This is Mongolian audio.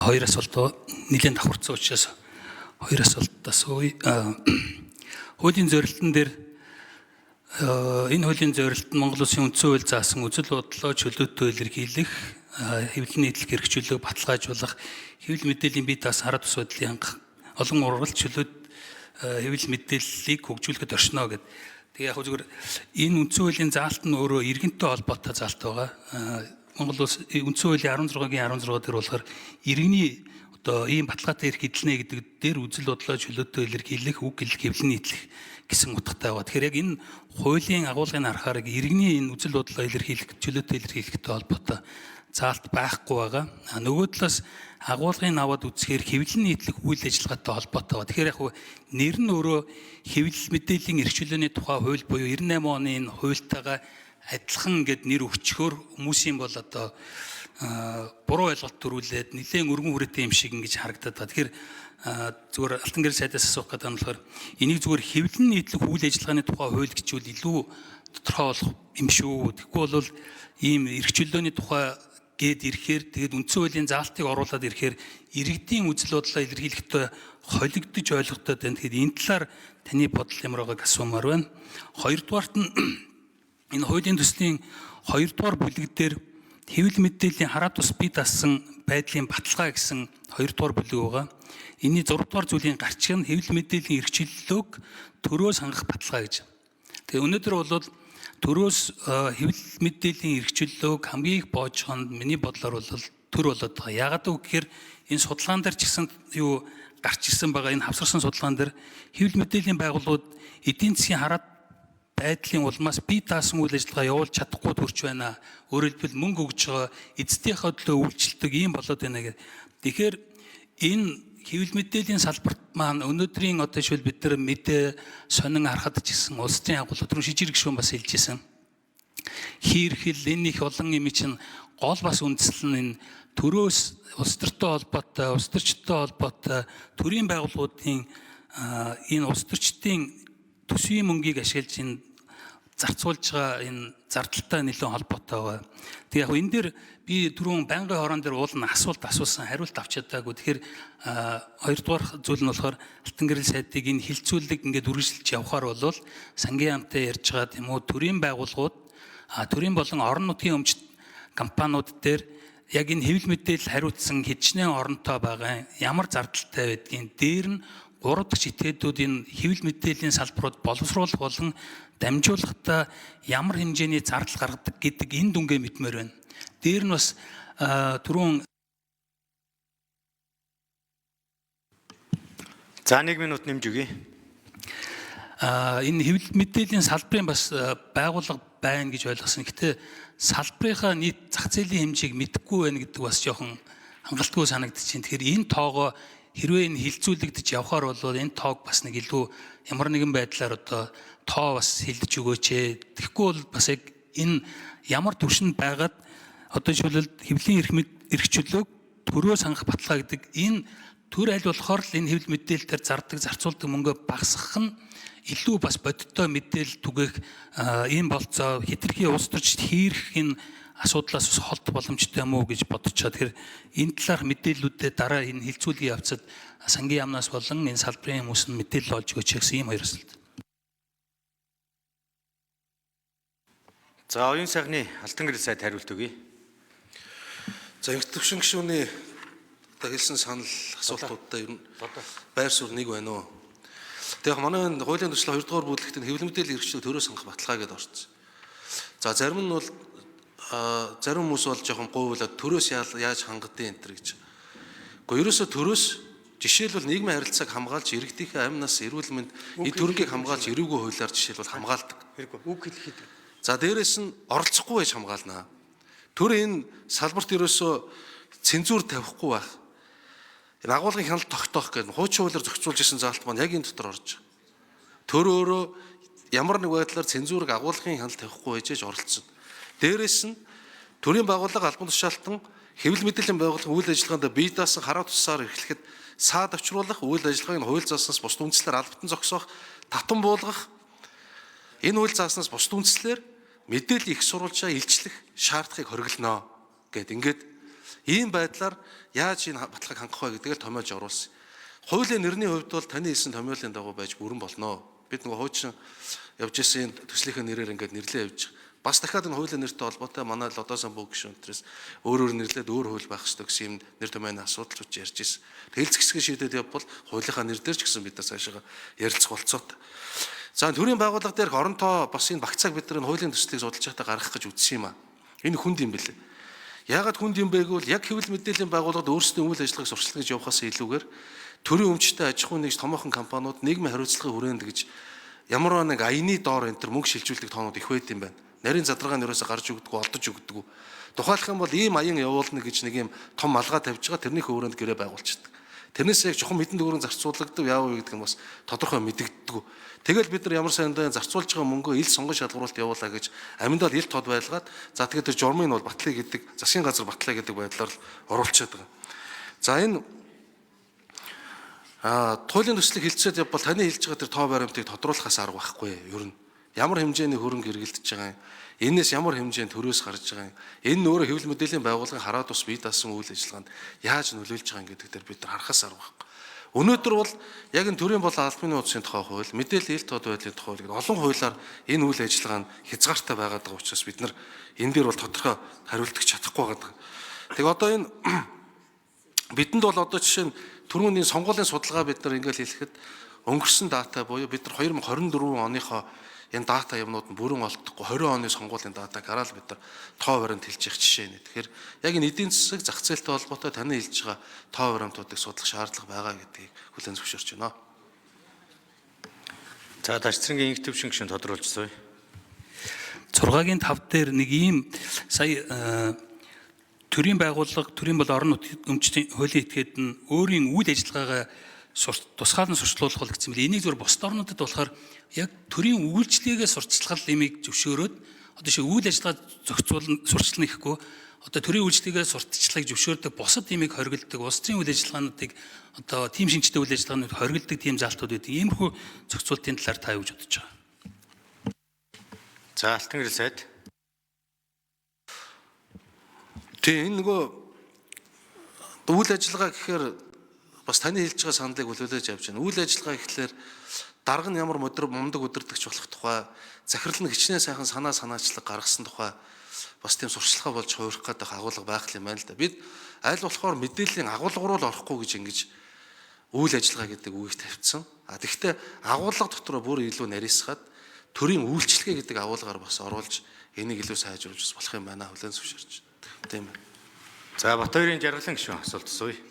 Хоёр асуулт нэлээд давхарцсан учраас хоёр асуулт асууя. Хуулийн зорилтон дээр энэ хуулийн зорилт нь Монгол Улсын үндсэн хууль заасан үзэл бодлоо чөлөөтэй илэрхийлэх, хэвлэл нийтлэх эрх чөлөөг баталгаажуулах, хэвлэл мэдээллийн бие даасан хараа тус байдлыг хангах, олон ургалт чөлөөт хэвлэл мэдээллийг хөгжүүлэхэд оршино гэдэг. Тэгээ яг зүгээр энэ үндсэн хуулийн заалт нь өөрөө иргэнтэй холбоотой заалт байгаа. Монгол Улс үндсэн хуулийн 16-гийн 16 дээр болохоор иргэний одоо ийм баталгаатай эрх эдлэнэ гэдэг дээр үзэл бодлоо чөлөөтэй илэрхийлэх, үг хэлэх, хэвлэл нийтлэх гэсэн утгатай байгаа. Тэгэхээр яг энэ хуулийн агуулгыг харахаар иргэний энэ үзэл бодлоо илэрхийлэх, чөлөөтэй илэрхийлэхтэй холбоотой заалт байхгүй байгаа. Нөгөө талаас агуулгыг аваад үзэхээр хэвлэл нийтлэх үйл ажиллагаатай холбоотой байгаа. Тэгэхээр яг нэр нь өөрөө хэвлэл мэдээллийн эрх чөлөөний тухай хууль буюу 98 оны энэ хуультайгаа адилхан ингээд нэр өгчхөөр хүмүүсийн бол одоо буруу ойлголт төрүүлээд нэлээд өргөн хүрээтэй юм шиг ингэж харагдаад байгаа. Тэгэхээр зүгээр Алтан гэрэл сайдаас асуух гэдэг нь болохоор энийг зүгээр хэвлэн нийтлэх үйл ажиллагааны тухай хууль гэжүүл илүү тодорхой болох юм шүү. Тэгэхгүй бол ийм эрх чөлөөний тухай гээд ирэхээр тэгээд үндсэн хуулийн заалтыг оруулаад ирэхээр иргэдийн үзэл бодлоо илэрхийлэхдээ холигдож ойлгохтой байна. Тэгэхээр энэ талаар таны бодол ямар байгааг асуумаар байна. Хоёрдугаарт нь энэ хуулийн төслийн хоёрдугаар бүлэг дээр хэвлэл мэдээллийн хараа тус бие даасан байдлын баталгаа гэсэн хоёрдугаар бүлэг байгаа. Энийний 6 дугаар зүйлийн гарчиг нь хэвлэл мэдээллийн эрх чөлөөг төрөөс хангах баталгаа гэж. Тэгээ өнөөдөр бол төрөөс хэвлэл мэдээллийн эрх чөлөөг хамгийн их боожхонд миний бодлоор бол төр болоод байгаа. Яагаад гэвэл энэ судалгаан дээр ч гэсэн юу гарч ирсэн байгаа, энэ хавсарсан судалгаан дээр хэвлэл мэдээллийн байгууллагууд эдийн засгийн хараад байдлын улмаас бие даасан үйл ажиллагаа явуулж чадахгүй төрч байна. Өөрөөр хэлбэл мөнгө өгж байгаа эцдийнхээ төлөө үйлчлдэг ийм болоод байна гэх. Тэгэхээр энэ хэвлэл мэдээллийн салбарт маань өнөөдрийн одоо жишээл бид нар мэдээ сонин харахад ч гэсэн улс төрийн агуулга түрүү шижир гишүүн бас хэлж ирсэн. Хийрхэл энэ их олон юм чинь гол бас үндсэл нь энэ төрөөс улс төртэй холбоотой, улс төрчтэй холбоотой төрийн байгууллагуудын энэ улс төрчдийн төсвийн мөнгийг ашиглаж энэ зарцуулж байгаа энэ зардалтай нэлээд холбоотой байгаа. Тэгээ яг энэ дээр би түрүүн байнгын хорон дээр уул нь асуулт асуусан, хариулт авч чадаагүй. Тэгэхээр хоёрдугаар зүйл нь болохоор Алтан гэрэл сайдыг энэ хилцүүлэг ингээд үргэлжилж явхаар бол сангийн яамтай ярьж байгаа тийм үү, төрийн байгууллагууд, төрийн болон орон нутгийн өмч компаниуд дээр яг энэ хэвлэл мэдээлэл хариуцсан хичнээн оронтой байгаа, ямар зардалтай байдгийг, дээр нь 3 дахь этгээдүүд энэ хэвлэл мэдээллийн салбарууд боловсруулах болон дамжуулахдаа ямар хэмжээний зардал гаргадаг гэдэг энэ дүнгээ мэдмээр байна. Дээр нь бас түрүүн За 1 минут нэмж өгье. Энэ хэвлэл мэдээллийн салбарын бас байгууллага байна гэж ойлгосон. Гэтэ салбарынхаа нийт зах зээлийн хэмжээг мэдэхгүй байна гэдэг бас жоохон хангалтгүй санагдчихээн. Тэгэхээр энэ тоогоо хэрвээ энэ хилцүүлэгдэж явхаар бол энэ тоог бас нэг илүү ямар нэгэн байдлаар одоо тоо бас хилдэж өгөөч ээ. Тэгэхгүй бол бас яг энэ ямар түвшинд байгаад одоо жишээлбэл хэвлэлийн эрх чөлөөг төрөө сангах баталгаа гэдэг энэ төр аль болохоор л энэ хэвлэл мэдээлэл дээр зардаг зарцуулдаг мөнгө багасгах нь илүү бас бодиттой мэдээлэл түгээх ийм болцоо хэтэрхий улс төрчд хийрх энэ асуудлаас бас холдох боломжтой юм уу гэж бодчихоо. Тэгэхээр энэ талаарх мэдээллүүдэд дараа энэ хилцүүлгийн явцад сангийн яамнаас болон энэ салбарын хүмүүс нь мэдээлэл олж өгөөч гэсэн ийм хоёр асуулт. За оюун сайхны Алтан гэрэл сайд хариулт өгье. За инх төвшин гишүүний одоо хэлсэн санал асуултуудтай ер нь байр суурь нэг байна уу? Тэгээ манай энэ хуулийн төсөл 2 дугаар бүлэгт нь хэвлэл мэдээллийн эрх чөлөө төрөө сангах баталгаа гэдээ орсон. За зарим нь бол зарим хүмүүс бол жоохон гуйлаад төрөөс яаж хангадیں энэ төр гэж. Гэхдээ ерөөсөө төрөөс жишээлбэл нийгмийн харилцааг хамгаалж иргэдийнхээ амь нас, эрүүл мэнд, эд хөрөнгийг хамгаалж эрүүгүй хуулиар жишээлбэл хамгаалдаг. Хэрэггүй. Үг хэлэхэд. За дээрэс нь оролцохгүй байж хамгаалнаа. Төр энэ салбарт ерөөсөө цензуур тавихгүй байх. Энэ агуулгын хяналт тогтоох гэдэг хуучин хуулиар зохицуулж исэн заалт маань яг энэ дотор орж байгаа. Төр өөрөө ямар нэг байдлаар цензуурыг агуулгын хяналт тавихгүй байж оролцсон. Дээрэс нь төрийн байгууллага албан тушаалтан хэвлэл мэдээллийн байгууллагын үйл ажиллагаанд бие даасан хараа тусаар эрхлэхэд саад авчруулах, үйл ажиллагааг нь хууль зааснаас бусд үндслээр албатан зогсоох, татан буулгах, энэ хууль зааснаас бусд үндслээр мэдээлэл их сурвалжаа илчлэх шаардлагыг хориглоно гэд ингээд Ийм байдлаар яаж энэ баталгааг хангах вэ гэдгээр томьёолж оруулсан. Хуулийн нэрний хувьд бол таны хэлсэн томьёолын дагуу байж бүрэн болно. Бид нөгөө хуучин явж исэн төслийнхээ нэрээр ингээд нэрлээ явж. Бас дахиад энэ хуулийн нэртэй холбоотой манай Лодосон бүх гишүүн өнтрөөс өөр өөр нэрлээд өөр хууль байх ёстой гэсэн юм нэр томьёоны асуудал үуч ярьж ирсэн. Хэлц хэсгийг шийдээд явбал хуулийнхаа нэр дээр ч гэсэн бид нар цаашаа ярилцах болцоотой. За төрийн байгууллага дээрх орон тоо бас энэ багцааг бид нар энэ хуулийн төслийг судалж байхдаа гаргах гэж үзсэн юм а. Энэ хүнд юм бэлээ. Яагаад хүнд юм бэ гэвэл яг хэвлэл мэдээллийн байгууллагад өөрсдийн үйл ажиллагааг сурчлах гэж явахаас илүүгээр төрийн өмчтэй аж ахуйн нэгж томоохон компаниуд нийгмийн хариуцлагын хүрээнд гэж ямар нэг аяны доор энэ төр мөнгө шилжүүлдэг тоонууд их байд юм байна. Нарийн задаргаа нь ерөөсөө гарч өгдөггүй, олдож өгдөггүй. Тухайлах юм бол ийм аян явуулна гэж нэг юм том малгай тавьж байгаа тэрнийхээ өрөөнд гэрээ байгуулчихдаг. Тэрнээс яг чухам хэдэн төгрөг зарцуулагдав яав вэ гэдэг нь бас тодорхой мэдэгддэггүй. Тэгэл бид нар ямар саяндаа зарцуулж байгаа мөнгөө ил сонгон шалгаруулалт явуулаа гэж аминдаа ил тод байлгаад за тэгээд тэр журмын нь бол батлая гэдэг засгийн газар батлая гэдэг байдлаар л оруулчихад байгаа. За энэ туйлын төслийг хилцээд явбал таны хэлж байгаа тэр тоо баримтыг тодруулахаас арга байхгүй ер нь. Ямар хэмжээний хөрөнгө эргэлдэж байгаа юм? Энээс ямар хэмжээнд төрөөс гарч байгаа юм? Энэ нь өөрөө хэвлэл мэдээллийн байгууллагын хараад ус бие даасан үйл ажиллагаанд яаж нөлөөлж байгаа юм гэдэг дээр бид нар харахаас арга байхгүй. Өнөөдөр бол яг энэ төрийн болон албаны нууцын тухай хууль, мэдээллийн ил тод байдлын тухай хууль гэдэг олон хуулиар энэ үйл ажиллагаа нь хязгаартай байгаад байгаа учраас бид нар энэ дээр бол тодорхой хариултгч чадахгүй байгаа. Тэгээ одоо энэ бидэнд бол одоо жишээ нь түрүүний сонгуулийн судалгаа бид нар ингээл хэлэхэд өнгөрсөн дата буюу бид нар 2024 оныхоо энэ дата юмнууд нь бүрэн олдохгүй 20 оны сонгуулийн дата гараал бид нар тоо баримт хэлж явах жишээ нэ. Тэгэхээр яг энэ эдийн засаг зах зээлтэй холбоотой таны хэлж байгаа тоо баримтуудыг судлах шаардлага байгаа гэдгийг хүлээн зөвшөөрч байна. За Ташцэрэнгийн инх төвшин гишүүн тодруулж сууя. 6-гийн 5 дээр нэг ийм сая төрийн байгууллага, төрийн бол орон нутгийн өмчтийн хуулийн этгээд нь өөрийн үйл ажиллагаагаа тусгаалan сурчлуулах бол гэсэн мэл. Энийг зөв бусад орнуудад болохоор яг төрийн үйлчлэгээ сурталчлах имийг зөвшөөрөөд одоо шиг үйл ажиллагаа зохицуулна сурталчлана гэхгүй одоо төрийн үйлчлэгээ сурталчлахыг зөвшөөрдөг бусад имийг хоригддаг улс төрийн үйл ажиллагаануудыг одоо тийм шинжтэй үйл ажиллагаанууд хоригддаг тийм заалтууд байдаг. Иймэрхүү зохицуултын талаар та юу гэж бодож байгаа? За Алтан гэрэл сайд. Тийм энэ нөгөө үйл ажиллагаа гэхээр бас таны хэлж байгаа саналыг хүлээлгэж авч байна. Үйл ажиллагаа гэхлээр дарга нь ямар мундаг удирдагч болох тухай, захирал нь хичнээн сайхан санаа санаачлаг гаргасан тухай бас тийм сурчлагаа болж хувирах гэдэг агуулга байх юм байна л да. Бид аль болохоор мэдээллийн агуулга руу л орохгүй гэж ингэж үйл ажиллагаа гэдэг үгийг тавьчихсан. А тэгвэл агуулга дотор бүр илүү нарийсгаад төрийн үйлчилгээ гэдэг агуулгаар бас оруулж энийг илүү сайжруулж бас болох юм байна. Хүлээн зөвшөөрч. Тийм байна. За Батбаярын жаргалан гишүүн асуулт асууя.